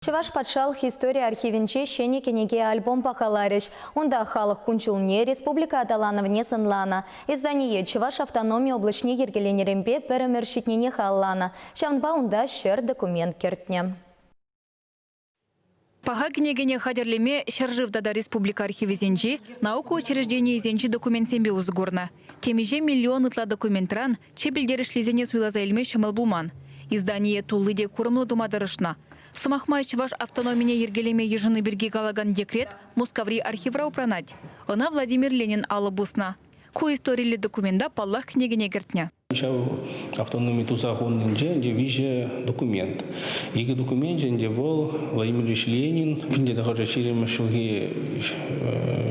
Чӑваш патшалӑх истори архивӗнче ҫӗнӗ кӗнеке-альбом пахаларӗҫ. Унта халӑх кун-ҫулне, республика аталанӑвне сӑнланӑ. Издание Чӑваш автономи облаҫне йӗркеленӗренпе пӗр ӗмӗр ҫитнине халалланӑ. Ҫавӑнпа унта ҫӗр документ кӗртнӗ. Паха кӗнекене хатӗрлеме ҫӗршыв тата республика архивӗсенчи, наука учрежденийӗсенчи документсемпе усӑ курнӑ. Темиҫе миллион ытла документран чи пӗлтерӗшлисене суйласа илме ҫӑмӑл пулман. Издание тулли те курӑмлӑ тума тӑрӑшнӑ. Сӑмах май, чӑваш автономине йӗркелеме йышӑнни пирки калакан декрет Мускаври архивра упранать. Ӑна Владимир Ленин алӑ пуснӑ. Ку историллӗ документа, паллах, кӗнекене кӗртнӗ. Ҫав автономи туса хунинче ӗнтӗ виҫӗ документ. Икӗ докуменчӗ ӗнтӗ вӑл Владимир Ильич Ленин 1920 ҫулхи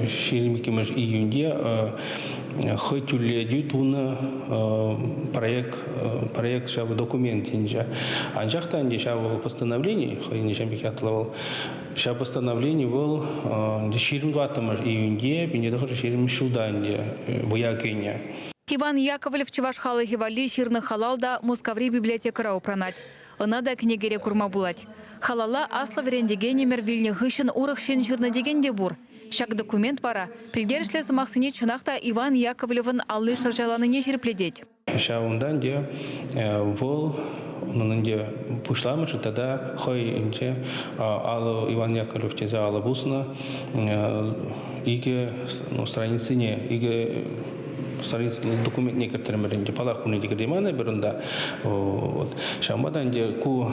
22 июньте хӑй тӳрлетӳ тунӑ проект, проект ҫав документӗнче. Анчах та ӗнтӗ ҫав постановлени, хӑйӗн ҫав пек ятлӑ вӑл, ҫав постановлени вӑл 24 июньте 1920 ҫулта ӗнтӗ вӑя кӗнӗ. Иван Яковлев чӑваш халӑхӗ валли ҫырнӑ халал та Мускаври библиотекӑра упранать. Ӑна та кӗнекере курма пулать. Халала аслӑ вӗрентекенӗмӗр вилнӗ хыҫҫӑн урӑх ҫын ҫырнӑ текен те пур. Ҫак документ вара пӗлтерӗшлӗ сӑмахсене чӑнах та Иван Яковлевӑн алли шӑрҫаланине ҫирӗплетет. Ҫавӑнтан те вӑл унӑн ӗнтӗ пуҫламӑшӗ тата хӑй ӗнтӗ алӑ Иван Яковлев тесе алӑ пуснӑ икӗ страницине, икӗ страница документне кӗртрӗмӗр ӗнтӗ. Паллах, пурне те кӗртейман эпир унта. Вот. Ҫавӑнпа та ӗнтӗ ку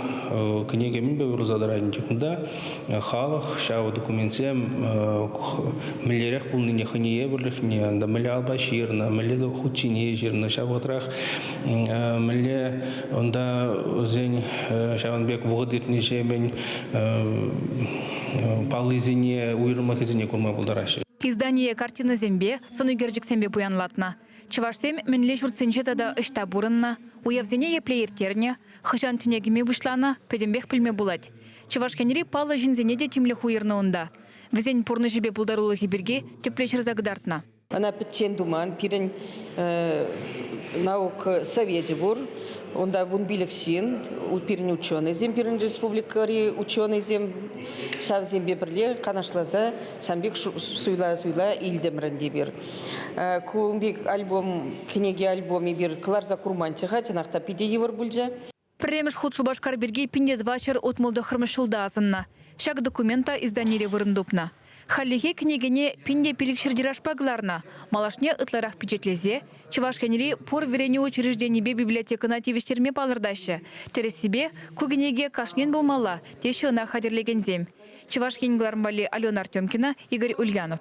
кӗнеке мӗнпе уйрӑлса тӑрать ӗнтӗ кунта халӑх ҫав документсем мӗнлерех пулнине, хӑйне евӗрлӗхне, унта мӗнле алпа ҫырнӑ, мӗнле хут ҫине ҫырнӑ, ҫав вӑхӑтрах мӗнле унта вӗсен ҫавӑн пек вӑхӑт иртнӗҫемӗн паллисене, уйрӑмлӑхӗсене курма пултараҫҫӗ. Издание картинӑсемпе, сӑнӳкерчӗксемпе пуянлатнӑ. Чӑвашсем мӗнле ҫуртсенче тата ӑҫта пурӑннӑ, уявсене епле ирттернӗ, хӑҫан тӗне кӗме пуҫланӑ, пӗтӗмпех пӗлме пулать. Чӑваш Енри паллӑ ҫынсене те тимлӗх уйӑрнӑ унта. Вӗсен пурнӑҫӗпе пултарулӑхӗ пирки тӗплӗ ҫырса кӑтартнӑ. Ӑна пӗччен туман. Пирӗн наука совечӗ пур. Унта 15 ҫын, пирӗн ученӑйсем, пирӗн республикӑри ученӑйсем ҫавсемпе пӗрле канашласа ҫавӑн пек суйла-суйла илтӗмӗр ӗнтӗ эпир. Ку пек альбом, кӗнеке альбом эпир кӑларса курманччӗ-ха, чӑнах та питӗ йывӑр пулчӗ. Пӗрремӗш хут Шупашкар пирки 1469 ҫулта асӑннӑ. Ҫак документ та изданире вырӑн тупнӑ. Хальлӗхе кӗнекене 1500 тиражпа кӑларнӑ. Малашне ытларах пичетлесе Чӑваш Енри пур вӗренӳ учрежденипе библиотекӑна тивӗҫтерме палӑртаҫҫӗ. Тӗрӗссипе, ку кӗнеке кашнин пулмалла, теҫҫӗ ӑна хатӗрлекенсем. Чӑваш Ен кӑларӑм валли Алена Артемкина, Игорь Ульянов.